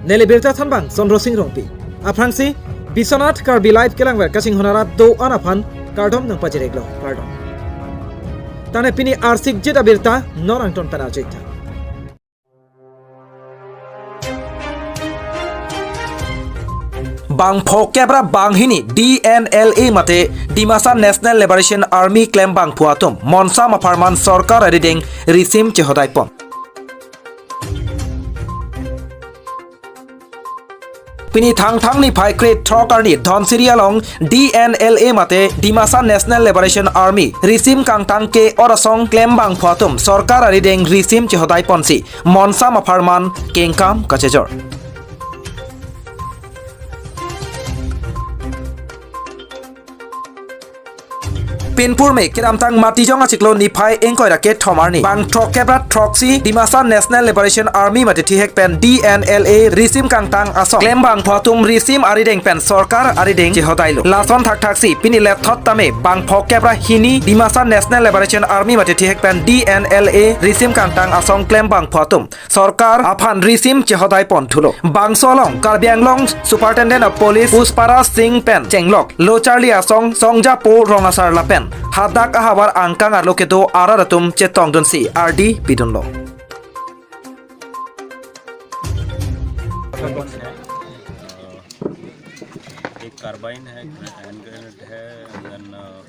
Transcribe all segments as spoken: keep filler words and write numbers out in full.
Neli birta thanbang Chandra Sing Rongpi. Aphrangsi Biswanath Karbi Live kelangver kachinghon arat do-an aphan kardom nangpajir-iklo, kardom. Tangte pini arsik jet abirta non angton pen arju-iktha. Bang phokep ra banghini D N L A mate Dimasa National Liberation Army klembangphu atum monsam apharman sorkar arideng risim chehodai pon. Pini Thangthang niphai krethrok arni Dhansiri along D N L A mate Dimasa National Liberation Army risim kangtang ke-ot asong klembangphu atum sorkar arideng risim chehodai ponsi monsam apharman kengkam kachejor. Pinpurme kedamtang Matijong achiklo niphai ingkoi ra kethom arni bang throkkep ra throksi Dimasa National Liberation Army mate thihek pen D N L A risim kangtang asong klembangphu atum risim arideng pen sorkar arideng chehodailo. Lason thakthaksi pini lethot tame bang phokep ra hini Dimasa National Liberation Army mate thihek pen D N L A risim kangtang asong klembangphu atum sorkar aphan risim chehodai ponthulo. Bangso along Karbi Anglong Superintendent of Police Pushparaj Singh pen chenglok locharli asong Songjapo Rong Asar lapen hadak ahavar angkang arlo kedo arat atum chetongdunsi ardi pidunlo. एक carbine है, एक hand grenade है, and then, uh,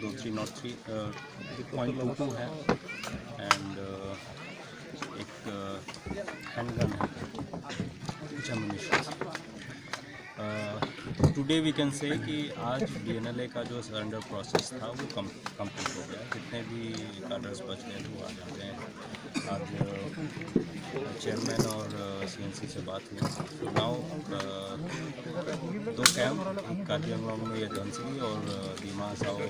दो three not three, uh, point two two है, and, uh, एक, uh, handgun है, कुछ ammunition. Uh, today we can say कि आज डीएनएलए का जो सरेंडर प्रोसेस था, वो कम, कंप्लीट हो गया। जितने भी कार्डर्स बच गए थे, वो आ जाते हैं। आज, uh, चेयरमैन और, uh, सीएनसी से बात हुई। तो नाउ, uh, दो कैंप, एक कार्बी आंगलोंग में ये धनसिरी और, uh, दीमा हासाओ, uh,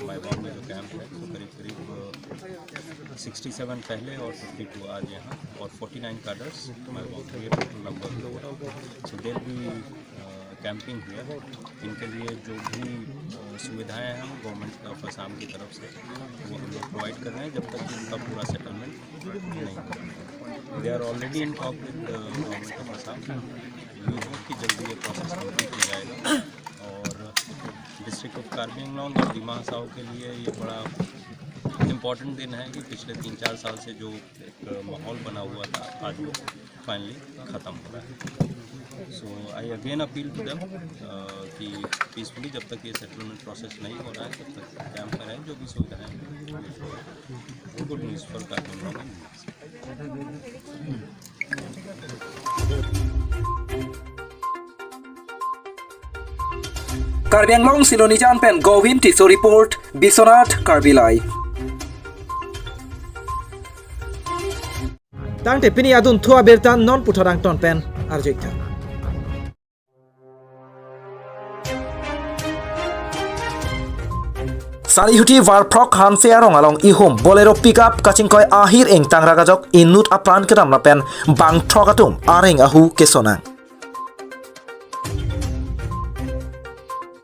माईबांग में जो कैंप है, तो करीब करीब, uh, सिक्सटी सेवन पहले और फिफ्टी टू आज यहाँ, और फोर्टी नाइन कार्डर्स माईबांग में, total number. So they'll be, uh, camping here। इनके लिए जो भी, uh, सुविधाएं हैं, वो गवर्नमेंट ऑफ आसाम की तरफ से वो हम लोग प्रोवाइड कर रहे हैं, जब तक इनका पूरा सेटलमेंट नहीं होगा। They are already in talk with, uh, government of Assam। We hope कि जल्दी ये प्रोसेस कंप्लीट हो जाएगा। और डिस्ट्रिक्ट ऑफ कार्बी आंगलोंग और दीमा हासाओ के लिए ये बड़ा इम्पोर्टेंट दिन है कि पिछले तीन चार साल से जो एक माहौल बना हुआ था, आज वो फाइनली ख़त्म हो रहा है। So I again appeal to them, uh, कि पीसफुली जब तक ये सेटलमेंट प्रोसेस नहीं हो रहा है, तब तक कैंप में रहें, जो भी सुविधाएं हैं, वो good news for Karbi Anglong. Karbi Anglong Silonijan pen Govin Tisso report, Biswanath Karbi Live. Tangte pini adunthu abirta non puthot angton pen arju-iktha. Sarihuti Varphrok Hanse arong along ihum Bolero pickup kachingkoi ahir ingtang rak ajok inut apran kedam lapen bang throk atum areng ahu kesonang.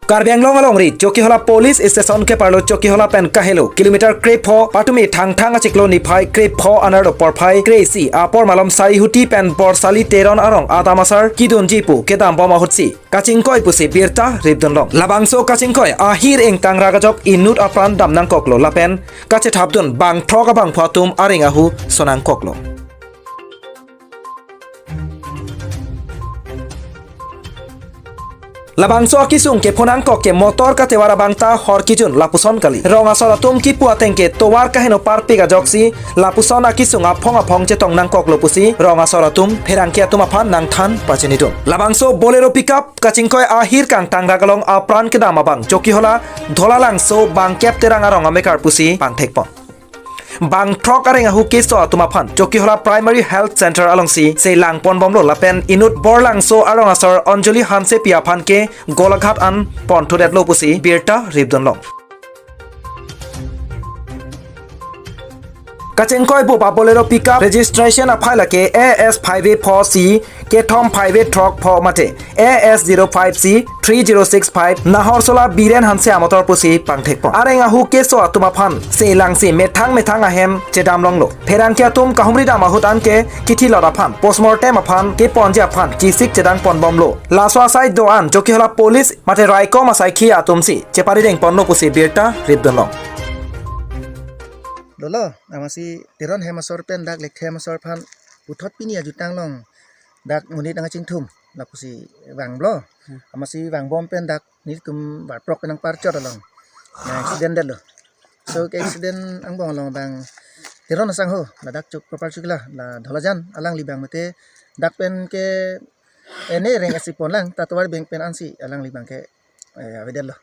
Karbi Anglong alongri Chokihola Police Station keparlo Chokihola pen kahelo kilometer krepho patumi Thangthang achiklo niphai krepho anerlo porphai kre-isi apor malom Sarihuti pen Borsali Teron arong adam asar kidunji pu kedambom ahutsi kachingkoi pusi birta ripdunlong. Labangso kachingkoi ahir ingtang rak ajok inut apran damnangkoklo lapen kachethapdun bang throk abangphu atum areng ahu sonangkoklo. Labangso akisung kephonangkok ke motor katevar abangta hor kijun lapuson kali. Rong asor atum kipu ateng ke tovar kaheno parpik ajoksi lapuson akisung aphong aphong chetongnangkoklo pusi rong asor atum pherangke atum aphan nangthan pachinidun. Labangso Bolero pickup kachingkoi ahir kangtang rak along apran kedam abang Chokihola Dholalangso bang kep Terang arong amekar pusi pangthekpon. Bang throk areng ahu keso atum aphan Chokihola Primary Health Center alongsi selangponbomlo lapen inut Borlangso arong asor Anjali Hansepi aphan ke Golaghat an ponthudetlo pusi birta ripdunlong. Kachingkoi bup a Bolero pickup registration aphai lake A S five eight four C kethom five eight throk pho mate A S zero five C three zero six five Nahorsola Biren Hanse amotor pusi pangthekpo. Areng ahu keso atum aphan selangsi methang methang ahem chedam longlo. Pherangke atum kahumri dam ahut anke kithilot aphan postmortem aphan keponji aphan kisik chedang ponbomlo. Laso asai do-an Chokihola police mate raikom asaikhi atumsi cheparideng ponlo pusi birta ripdunlong. Dolo, amatsi Teron hem asor pen dak Lekthe hem asor aphan puthot pini ajutang along dak monit angkachingthum lapusi vangbomlo. Hmm. Amatsi vangbom pen dak nelitum Varprok pen nangparchot along nang accident detlo. So ke accident angbong along abang Teron asangho, ladak Chok Propal Chokila, la Dholajan alangli abang mate dak pen ke ene reng esi ponlang, ta tovar beng pen ansi alangli abang ke, eh, avedetlo.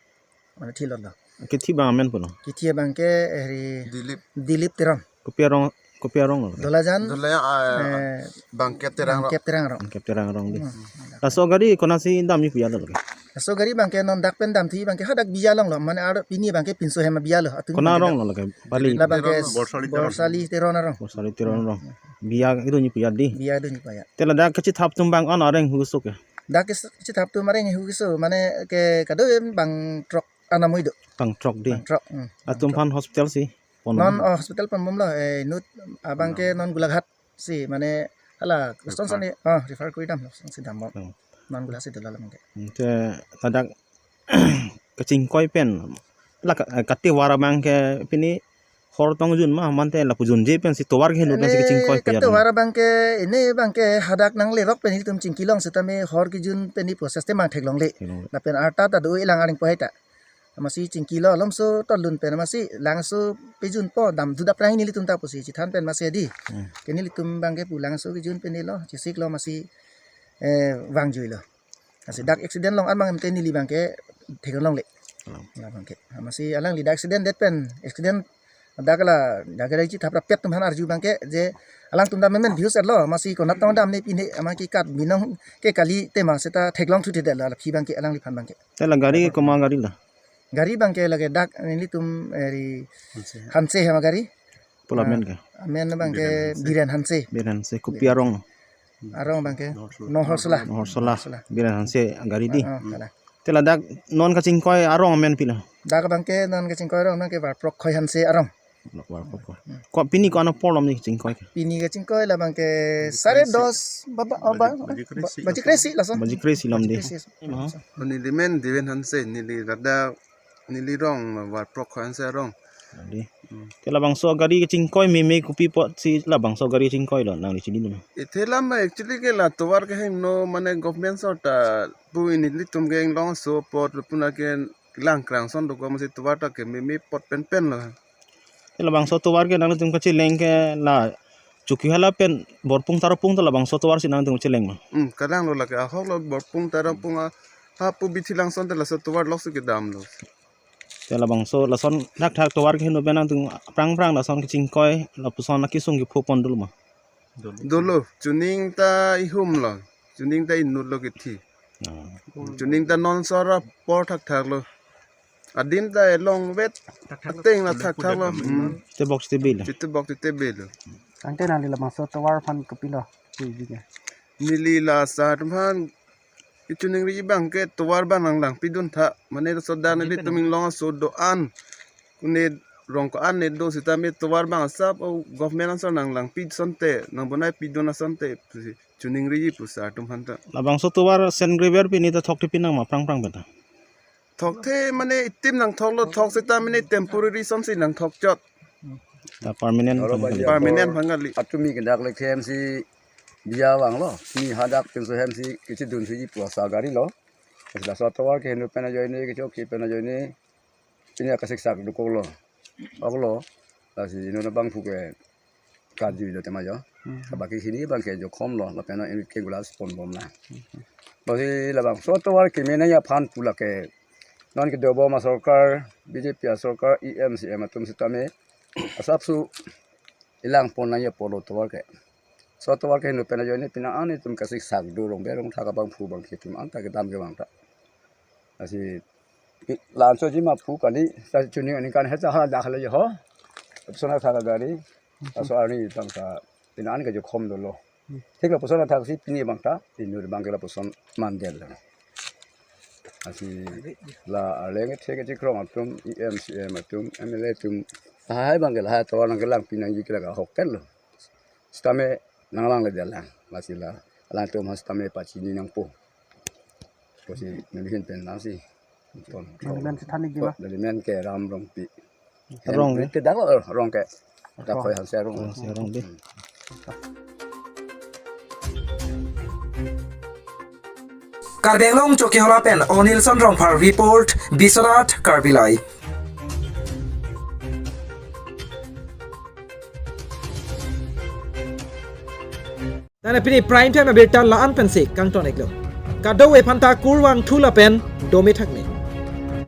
Mane thilotlo. Kithi abang amen pulo? Kithi abang ke, eh, ri Dilip. Dilip Teron. Kopi arong, kopi arong lo? Dholajan. Dholajan, ah, eh, Bangkep Terang Rong. Bangkep Terang Rong. Bangkep Terang Rong di. Hmm. Laso gari konatsi damji pu ajatlo ke? Laso gari abang ke non dak pen damthu abang ke hadak biya alonglo. Mane ar pini abang ke pinso hem abiya lo. Atum kona abang ke arong lo ke? Bali. La abang ke Teron, Borsali Teron. Borsali Teron arong. Borsali Teron arong. Hmm. Biya kedoji pu ajat di. Biya kedoji pu ajat. Te ladak kachithap atum abang an areng huso ke? Dak kis-, kachithap atum areng huso, mane ke kado bang throk anamoi do. Bang throk di. Bang throk, hmm. Atum bang throk. Aphan hospital si pon. Non, oh, hospital ponbomlo, eh, inut abang ke non Golaghat si, mane hala Kriston refer. Sani, oh, refer kori dam, si dambom. Hmm. Non Golaghat si dolo abang ke. Hmm, te ladak kachingkoi pen la ka-, eh, katovar abang ke pini hor tongjun ma, mante lapu junje pensi tovar kehingno pensi kachingkoi pu ajat. Katovar abang ke, ini abang ke hadak nanglerok pen ilitum chingkilong setame hor kejun pen ni process te mangtheklongle. Theklongle. Lapen arta ta do-ilang areng po hai ta. Amatsi chingkilo alomso tolun pen amatsi langso pejunpo, damthu daprang nelitum ta pusi chethan pen amatsi di. Hmm. Ke nelitum abang ke pu langso kejun pen nilo, chesiklo amatsi, eh, vangjuilo. Amatsi dak accident along an abang ke neli abang ke theklongle. Hmm. La abang ke. Amatsi alangli dak accident det pen, accident dak la, dak gari chithap rapet atum aphan arju abang ke, je alangtum dam memen views etlo, amatsi konat tong dam ne pine, amat ke kat binong ke kali tema seta theklongthu thedetlo, la aphi abang ke alangliphan abang ke. Te la gari komat gari la? Gari abang ke lake dak nelitum, eh, ri Hanse. Hanse hem agari. Pula amen ke? Ah, amen abang ke Biren Hanse. Biren Hanse. Biren Hanse. Kopi arong? Arong abang ke Nahorsola. Nahorsola. Nahorsola. Biren Hanse agari di. Ah, ah, kalang. Te ladak non kachingkoi arong amen pilo? Dak abang ke non kachingkoi arong abang ke Varprok Khoi Hanse arong. Varprok Khoi. Hmm. Ko pini ko-an apor lom ni kachingkoi ke? Pini kachingkoi la abang ke sare dos, ba, ba, oh, ba, baji kre-isi, ba, baji kre-isi lason. Baji kre-isi lom di. Baji kre-isi. Oh. Neli men Diven Hanse, neli ladak, neli rong Varprok Khoi Hanse arong. Di. Hmm. Te labangso gari kachingkoi meme kopi apotsi labangso gari kachingkoilo, nangli chinilo? Ithe lam actually ke la tovar kehingno, mane government asor ta pu, nelitum ke inglongso apot lapu na ke langkrang ason dokok, amatsi tovar ta ke meme apot penpen lo. Te labangso tovar ke nangtum kacheleng ke la Chokihola pen Borpung Tarpung ta labangso tovar si nangtum cheleng ma? Hmm, kalang lo lake ahok lo Borpung Tarpung a, hapu Bithi Langson te laso tovar lok si kedamlo. Te labangso lason thakthak tovar kehingno pen nangtum aphrang aphrang lason kachingkoi lapuson akesung kepho pon dolo ma? Dolo, chuning ta ihum lo, chuning ta inut lo kithi. Ah. Chuning ta non sora apor thakthak lo. Adim ta elong vet, thakthak lo. Ateng la thakthak lo. Hmm. Tebok tebelo. Tebok tebelo. Tangte nangli labangso tovar aphan kopilo puji ke? Neli la sar aphan kachiningri abang ke tovar abang nang langpidun tha. Mane soda nelitum inglongso do-an, kune rong ko-an ne do sitame tovar abang asap, o government asor nang langpi asonte, nang bonai pidun asonte, chiningri pu sar atum aphan ta. Labangso tovar Saint Xavier pini ta thokte pinang ma aphrang aphrang pen ta? Thokthe mane itim nangthoklo, thok seta mane temporary asonsi nangthokchot. Ta permanent oro aphan kali. Permanent aphan kali. Atumi ke dak Lekthe hemsi biya vanglo. Ni hadak pinso hemsi kachidun thuji pu asa gari lo. Laso tovar kehingno pen ajoine, kechoki pen ajoine. Pini akasik sak dokoklo. Oklo. Lasi inut abangphu ke karjuilo tema jo. Hmm. Baki hini abang ke jokhomlo, lapen non inut ke glass ponbomlo. Hmm. Lasi labangso tovar keme nangji aphan pu lake non kedobom asorkar, B J P asorkar, E M, C E M atum sitame asapso ilang pon nangji apotlo tovar ke. So tovar kehingno pen ajoine pini an itum kasik sak do, rong berong thak abangphu abang ke itum an ta kedam ke abang ta. Lasi la-ansoji ma pu kali, sa chuning aningkan he ta ha dak le ho. Epsona thak gari. Laso arni tangka pini an kajokhom dolo. Hmm. Thik lapuson athak si pini abang ta, inut abang ke lapuson mandetlo. Lasi la arleng kethek kechekrong atum, E M, C E M atum, M L A atum, lahai abang ke lahai atovar nangkelang pinangji ke la ahoklo. Sitame nanglang le jalang. Lasi la alangtum ha sitame pachini nangpo. Pusi nelihin pen nangsi. Nelimen chethan ik di ma? Nelimen ke Ram Rongpi. Rong, eh? Ke dak lo, Rong ke. Dak Rong. Khoi Hanse Rong. Hanse Rong di. Karbi Anglong Chokihola pen Onilson Rongphar report, Biswanath Karbi Live. Nana pini prime time abirta la-an pensi kangton iklo. Kadokave aphanta kurvangthu lapen dome thakme.